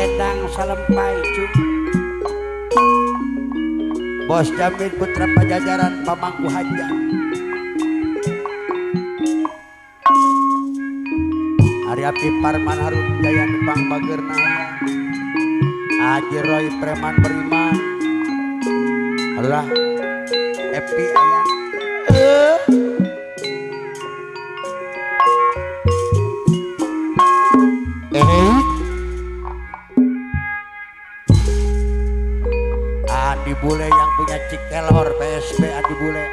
Saledang salempai cu. Bos Jamin Putra Pajajaran pamangku hajat. Ari Api Parman Harun Jaya Nupang Bagerna. Haji Roy Preman Beriman. Allah Epi aya. Adi Bule yang punya Cikelor PSB Adi Bule.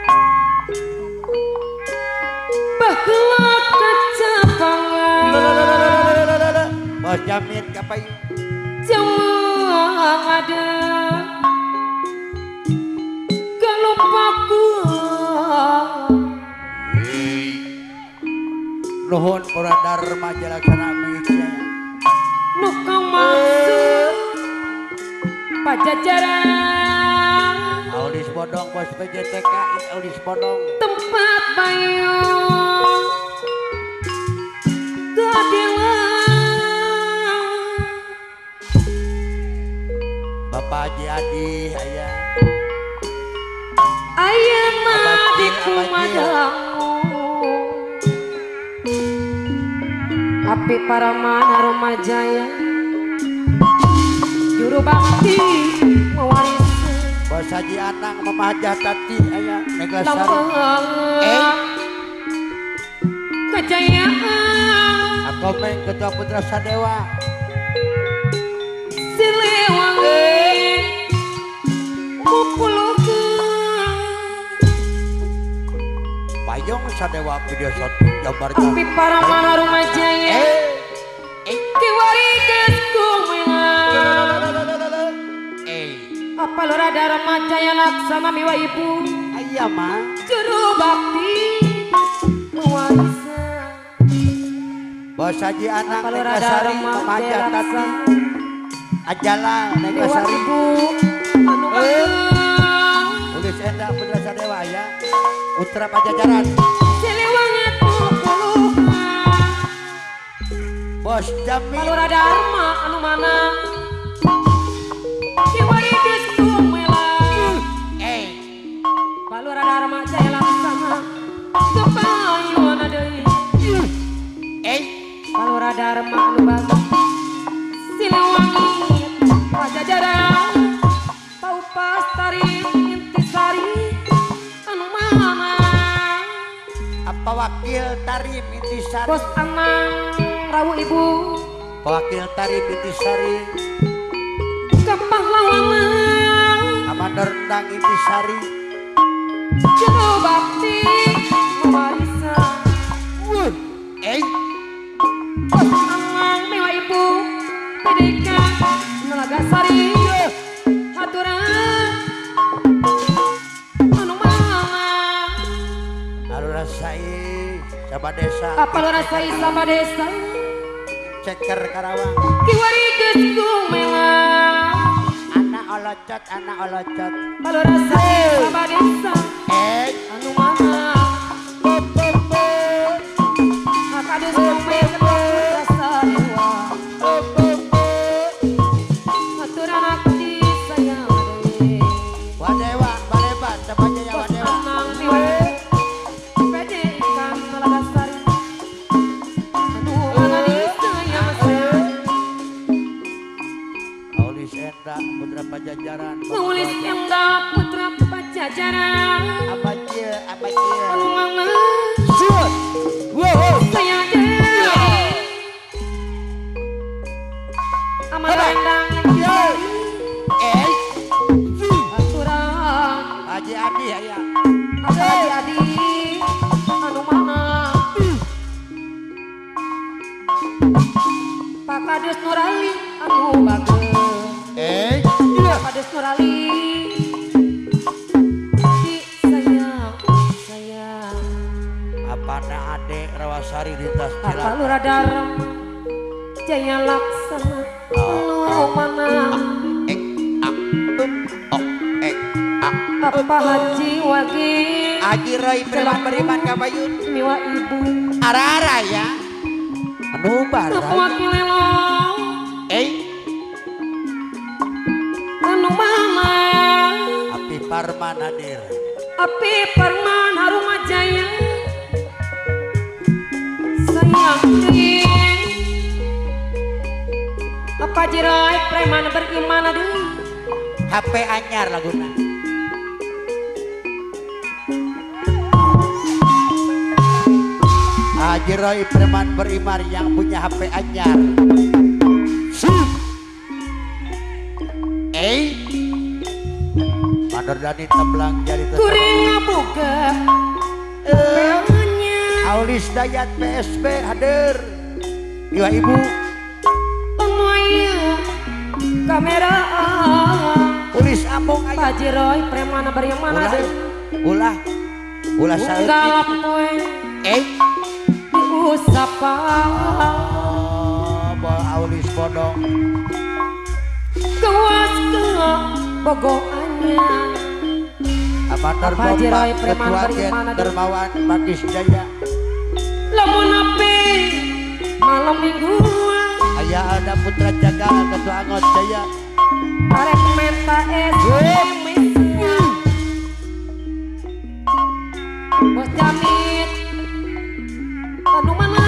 Baheula kacapangan. Bos Jamin kapayu. Jauh ada kelupaku. Nuhun pura dharma jalaksana miliknya. Nu kamaksud Pajajaran. Aulis Bodong bos PJTKI Aulis Bodong. Tempat payung keadilan. Bapak Haji Adi ayah. Ayeuna di kumadangmu. Api Parman Arumajaya. Juru bakti mewarisi. Bos Haji Anang Mama Tati ayah Megasari. Kejayaan. Akomeng Ketua Putra Sadewa. Siliwangi mupulukeun. Payung Sadewa video satu gambarnya. Api Parman Arumajaya. Kiwari geus kumilang. Apa Lurah Dharma Jaya Laksana miwa ibu. Aya mah. Juru bakti mewarisa. Bos Haji Anang Megasari Mama Tati. Ajala Megasari. Ibu anu ageng. Ulis Enda Putra Sadewa ya. Putra Pajajaran. Siliwangi pupuluhan. Bos Jamin. Lurah Dharma anu mana. Kiwari geus kumelang. Palura Dharma Jaya Laksana kepayuan deui. Palura Dharma anu bagus. Siliwangi Pajajaran Paupas Tarim Intisari anu mana. Apa wakil Tarim Intisari. Bos Anang Rawu Ibu. Wakil Tarim Intisari. Kepahlawanan Amandor Rendang Intisari. Juru bakti mewarisa. Bos Anang mewah ibu PDK Nelagasari. Haturan anu mana. Lalu rasai sama desa. Apa lu rasai sama desa. Ceker Karawang. Kiwari geus kumelang. Anak olocot, anak olocot. Kalau rasai sama desa. Anu mana. Kakades kumelang rasa dewa. Haturan abdi sayang deui. Wadewa, balebat, sama jaya wadewa. Anang miwa PDK Nelagasari. Anu mana disayang sayang. Aulis Enda Putra Pajajaran. Aulis Enda Putra Pajajaran. Apa cil, apa cil. Anu mana. Siut. Wow. Sayang deui. Aman rendang Intisari. Haturan Haji Adi aya. Haji Adi anu mana. Pak Kades Nurali anu bagus. Pak Kades Nurali di sayang sayang. Apana Ade Rawasari lintas Apa Cilacap. Lurah Dharma Jaya Laksana anu mana. Apa Haji Wagi. Haji Roy Preman Beriman kabayun. Miwa ibu. Ara-ara ya. Anu bara. Wakil lelong. Parman hadir. Api Parman Harumajaya sayang deui. Apa jirai preman beriman deui. HP anyar laguna. Haji Roy preman berimar yang punya HP anyar. Mandor Dani Teblang jadi kuring ngabuka pengannya. Aulis Dayat PSB hadir. Iwa ibu Moya kamera Ulis Among aya. Haji Roy preman beriman deui. Ulah ulah saeutik. Unggal poe diusapan. Oh, bawa Aulis bodong. Kewas ke bogoannya. Amator Bomba Ketua Gen Dermawan Bagis Jaya. Lamun api malam mingguan. Ayah ada Putra Jagal Ketua Angot Jaya. Arek menta SMS. Bos Jamit anu mana?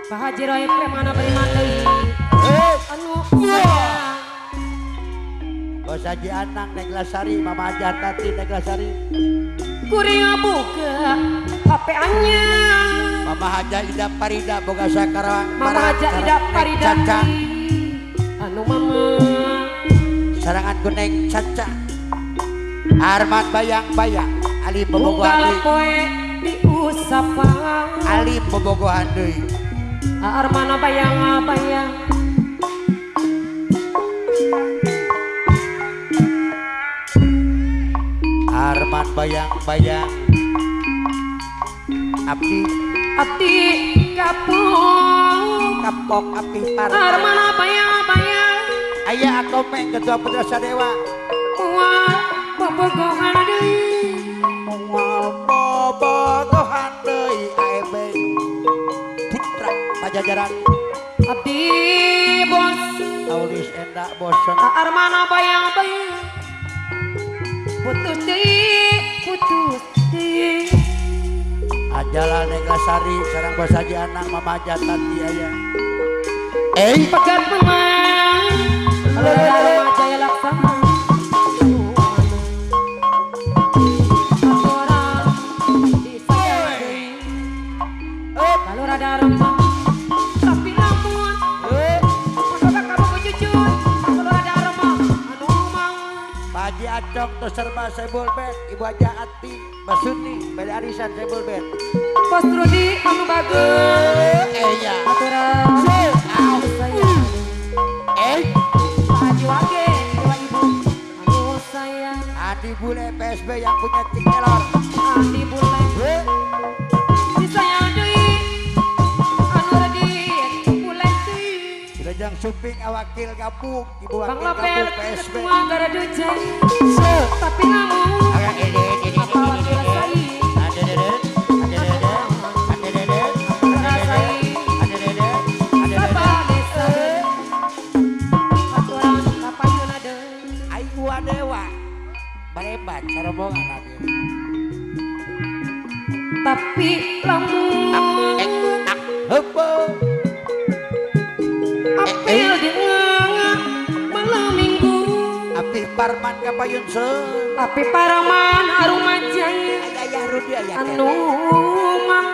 Pak Haji Roy premana beriman deui. Anu sayang. Bos Haji Anang Neglasari, Mama Haji Tati Neglasari. Kuring ngabuka HP anyar. Mama Haja Ida Parida boga Sakarang. Mama Haja Ida Parida. Caca. Anu mama. Sarangan kuning Caca. Arman bayang-bayang Ali bobogohan Unggal deui. poe diusapan. Ali bobogohan deui. Armana bayang-bayang. Arman bayang-bayang. Abdi Abdi kapok kapok abdi parman. Armana bayang-bayang. Aya Akomeng Ketua Putra Sadewa. Moal bobogohan deui. Moal bobogohan deui AEB Putra Pajajaran. Abdi bos Aulis endak bosen. Armana bayang-bayang. Putus deui, putus deui. Ajalah Neglasari sareng Bos Haji Anang Mama Haji Tati aya. Pegat menang Dharma Jaya Laksana. Aturan disayang deui. Kalura Dharma tapi lamun boga kamu jujur. Kalura Dharma anu mang. Pak Haji Acong tos serba sebol bed, Ibu Haji Ati Basuni beda arisan sebol bed. Bos Rudi anu bagus. Iya. Aturan sayang. Pak Haji Wage dewa ibu anu sayang. Adi Bule PSB yang punya cikelor. Adi Bule disayang deui anu redit bule deui. Wilujeng Suping awakil gabung Ibu Bang wakil Lopel gabung PSB. ketua Gardu Jaya. Tapi namun apa wakil saya Bapak desa aturan kapayun deui. Aing dewa barebat sarombongan hadir. Tapi lamun apil dengan malam minggu. Api Parman kapayun seun. Api Parman Harumajaya Ayah Rudi aya anu mang.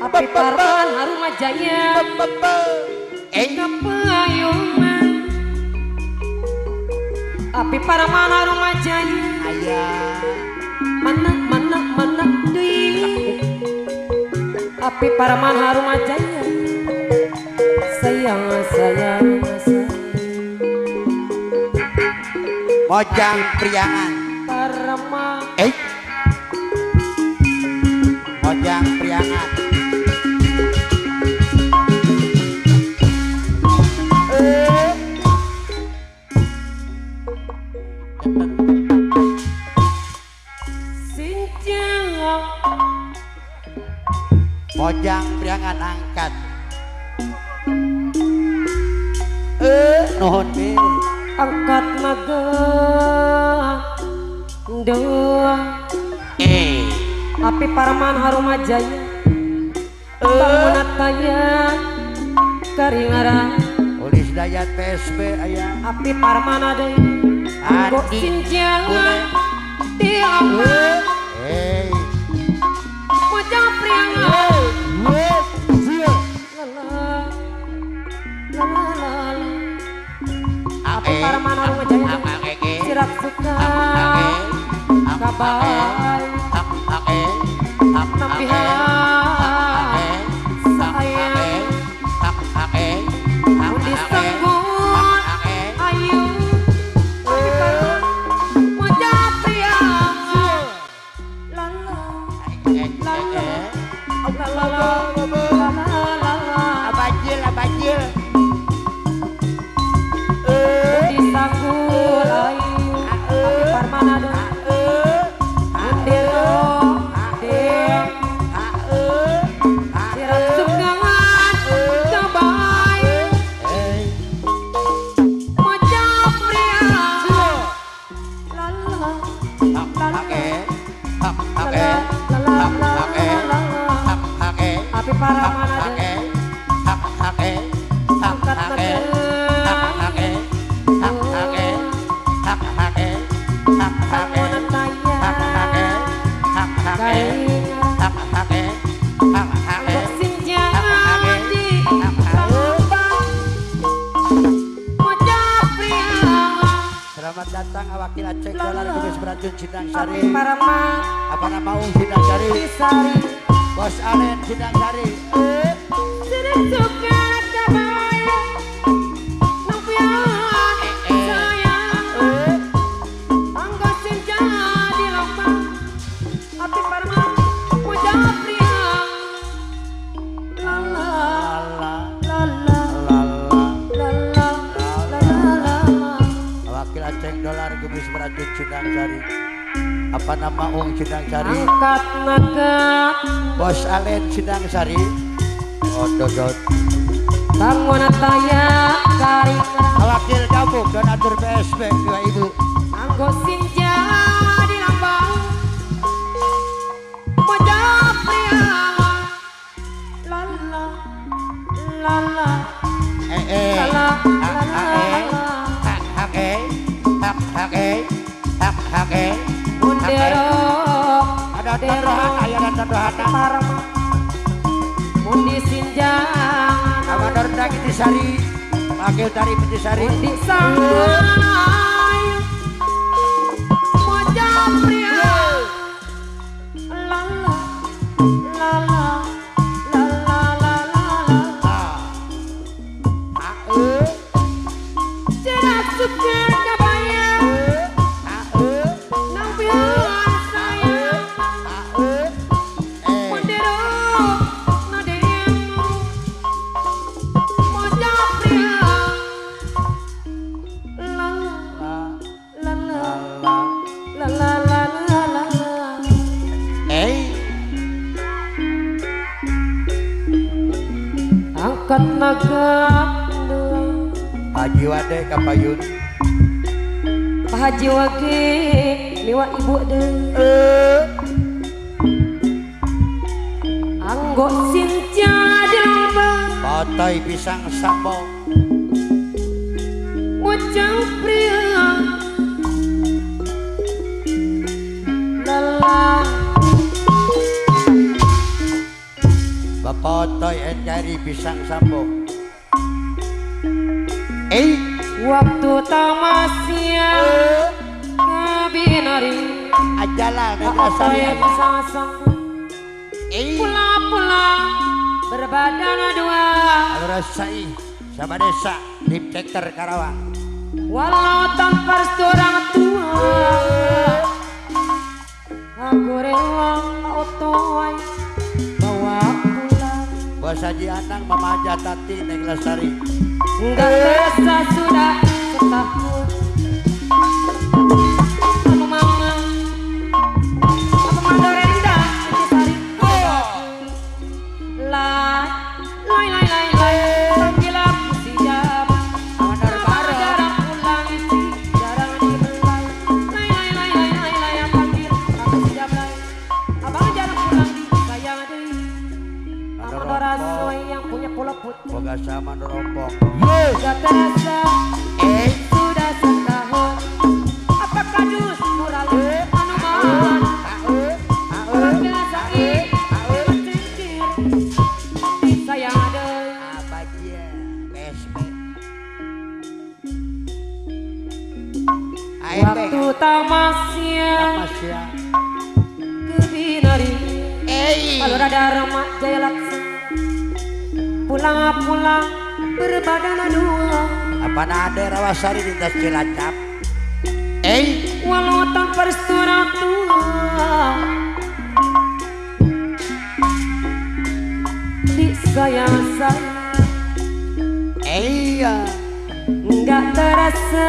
Api Parman Harumajaya kapayungan. Api Parman Harumajaya Ayah mana mana mana deui. Api Parman Harumajaya sayang sayang sayang. Mojang Priangan Parma Mojang Priangan. Sinjang Mojang Priangan angkat. Nuhun be. Angkat naga dua api parman harumajaya bangunataya karingara Ulis Dayat PSB aya api parman ada kok sinjang di apa wajah priangan api parman harumajaya sirat suka kabai nampihan sayang undi sanggun ayu api parman wajah priangan lala lala lala lala lala abajil abajil undi sanggul ayu api parman ada Selamat datang Wakil Aceh Dolar Kumis Beracun Sindang Sari. Apa nama Sindang Sari? Bos Alen Sindang Sari. Dolar Kumis Beracun Sindang Sari. Apa nama Ung Sindang Sari? Angkat naga Bos Alen Sindang Sari. Ododot bangun taya karing Wakil gabung donatur PSB dua ibu. Anggo sinja di lambang wajah priangan lala lala lala lala ada tandohan aya tandohana parma mundi sinjang amador dagi Sari wakil tari Sari mundi sanggul wajah pria lala lala lala lala tidak suka kabaya angkat naga Haji Wade kapayun Pak Haji Wage miwa ibu de anggo sinca dilambang potoy pisang sambo mojang pria lala Bapotoy NKRI pisang sambo. Waktu tamasya kabinari ajalah Neglasari pisang sambo pula-pula berbadan dua Alurasai sama desa di Ceker Karawang walau tanpa restu orang tua aku rela otoy bawa pulang. Bos Haji Anang Mama Haja Tati Neglasari enggak terasa sudah setahun sama mama apa mandorenda Sari lai lai lai lai panggil aku siap. Waktu tamasya ke Binari. Palura Dharma Jaya Laksa pulang-pulang berbadan dua. Apa nade Rawasari lintas Cilacap. Walau tanpa restu orang tua disayang-sayang. Iya. Nggak terasa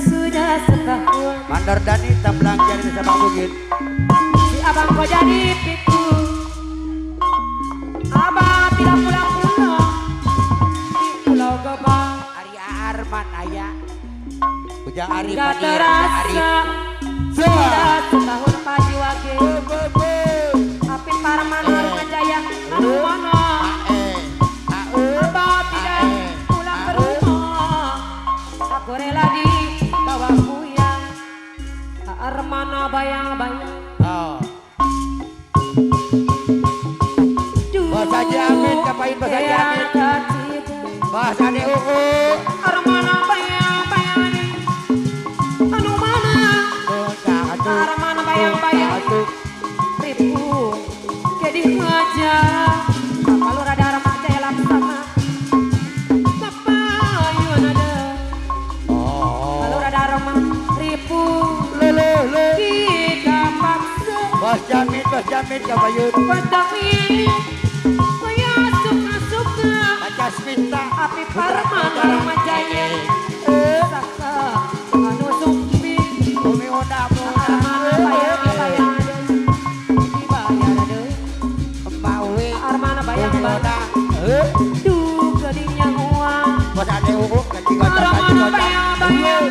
sudah setahun. Mandor Dani tamblang jadi sama Bugin. Si abang kau jadi piku. Abang tidak pulang-pulang di Pulau Gebang. Arya Arman ayah. Ujang Arif. Nggak terasa sudah setahun Paji Wage. Api Parman Aruna Jaya anu mana. Abang tidak pulang ke rumah. Aku rela dibawa puyang. Armana bayang-bayang. Bos Haji Amin, kapain Bos Haji Amin. Bos Ade Uu. Armana bayang-bayang. Anu mana. Armana bayang-bayang. Ribu kedih aja. Palura Dharma Jaya Laksana. Papayun ada. Palura Dharma ribu. Kita paksa. Bos Jamin, Bos Jamin kabayun. Bos Jamin. Saya suka-suka. Baca Smita. Api Parman Dharma Jaya. Saka anu sumbi. Bumi Ona Armana bayang-bayang. Dibayar ada. Mawi. Armana bayang-bayang. Duh kelingnya uang. Bos Ade Uu ganti gocap ganti Armana gocap. bayang-bayang.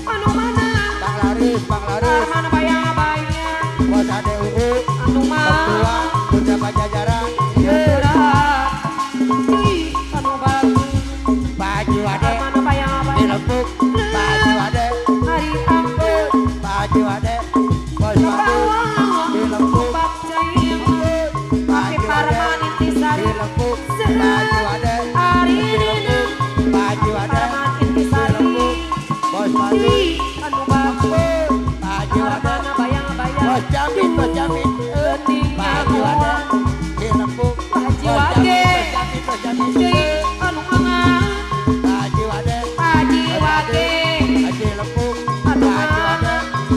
Anu mana. Bang Laris, Bang Laris. Armana bayang-bayang. Bos Ade Uu. Anu mana. Ketua Putra Pajajaran. Anu bagus. Baju Ade. Armana bayang-bayang. Dilempuk. Baju Ade. Hari aku. Baju Ade. Bos Padu. Dilempuk. Baju Ade. Dilempuk. Baju Ade. Dilempuk. Baju Ade. Dilempuk. Bos Padu. Baju Ade. Bos Jamin, Bos Jamin. Baju Ade. Dilempuk. Baju Bos Ade. Jamin, Bos Jamin, Bos Jamin. Baju Ade. Haji Wage. Haji Lempuk. Baju Ade.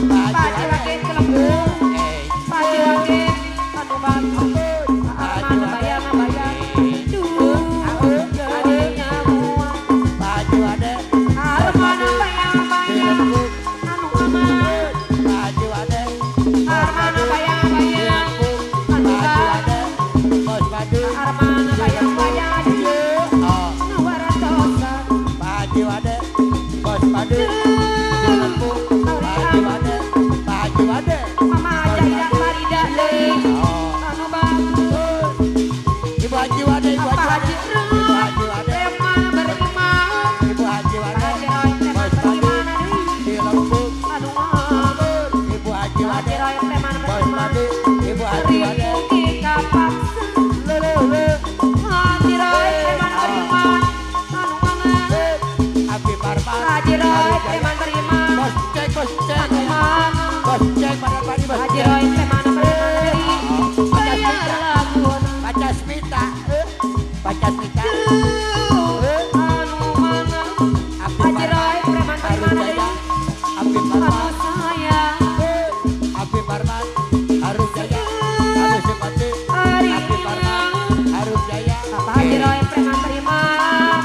Baju Haji Ade. Wage kelempuk. Haji Wage anu bagus. Armana bayang-bayang. Duh jadinya uang. Baju Ade. Armana bayang-bayang. Dilempuk. Anu aman. Baju Ade. Armana bayang-bayang. Anu Baju Ade. Bos Padu. Armana bayang-bayang. Oh. Nawaratosa. Baju Ade. Bos Padu. Dilempuk. Baju Ade. Baju Ade. Mama Jaya Farida deui. Oh. Anu bagus. Ibu Haji Wade, Ibu Apa Haji Haji Wade. Ibu Roy Haji Wade. preman beriman. Ibu Haji Wade. Haji Roy preman Bos Padu. beriman deui. Dilempuk. Anu mah. Ibu Haji Haji Wade. Roy preman Bos beriman. Padu. Ibu Haji Wade. Ribu kita paksa. Le le le. Haji Roy preman beriman. Anu mah. Abi Parman. Haji Roy preman beriman. Bos cek, bos cek. Anu mah. Bos cek pada pagi bos Haji cek. Roy preman beriman deui. Bayar laguna. Baca Smita. Baca Smita. Anu mana. Abi Haji Roy Parman. preman Harum beriman Jaya. deui. Abi Anu Parman. sayang. Abi Parman. Harum Jaya. Anu Simpati. Abi Parman. Harum Jaya. Apa Haji Roy preman beriman.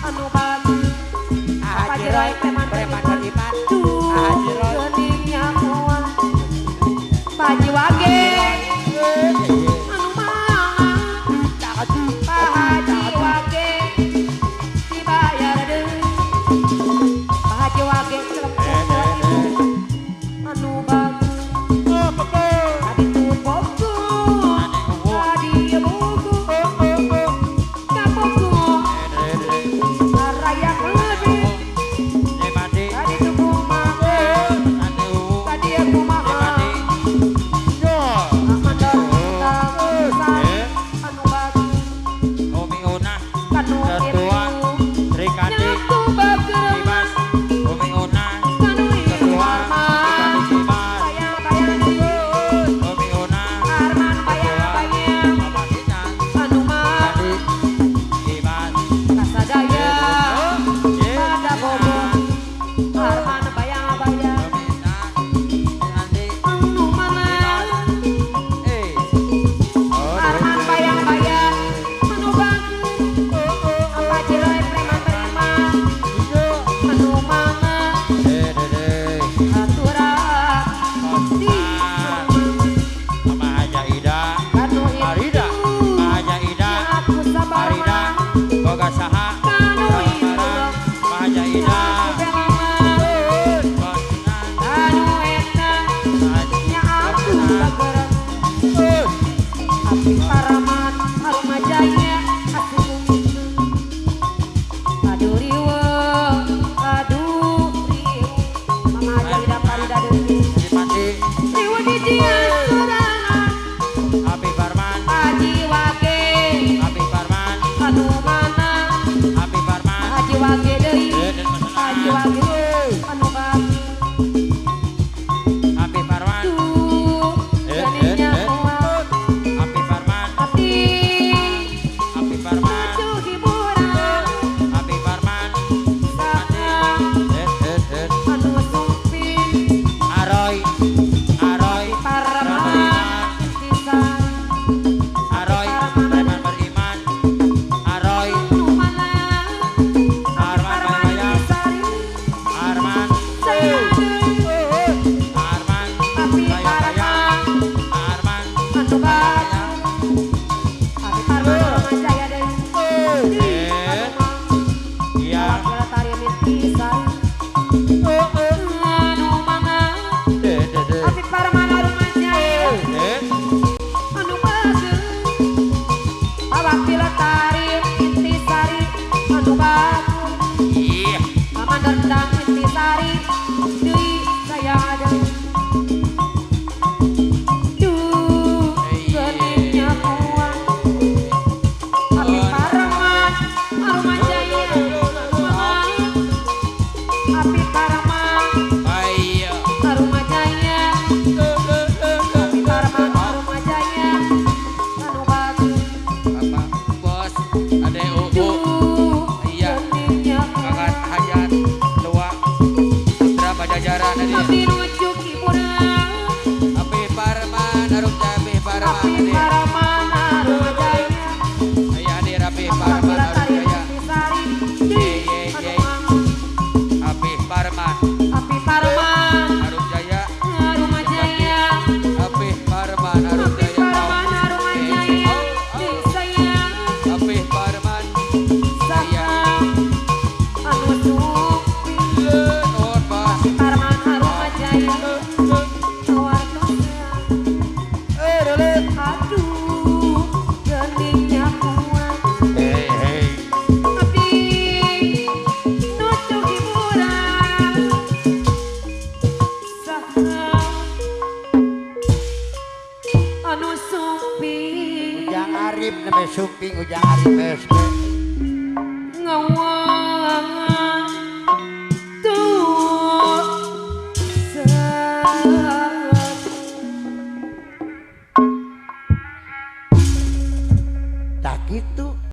Anu bagus. Haji Roy preman beriman. Api Parman Ayo Arumajaya Api Parman Arumajaya anu batu apa bos ade UU iya kakak Hayat Tua Putra Pajajaran ade Api nuju hiburan Api Parman Arum Api Parman Api ade Parman Arumajaya iya ade Api Parman Arumjaya ye ye ye Api Parman Api Parman Arumjaya Arumajaya Api Parman Api Arumjaya Parman Arumajaya Disaya Api Parman Saha anu supi Nuhun bos Api Parman Arumajaya Tawartosa aduh geningnya kuat Hey hey Abdi nuju hiburan saha anu sumping Ujang Arif namanya sumping Ujang Arif SP.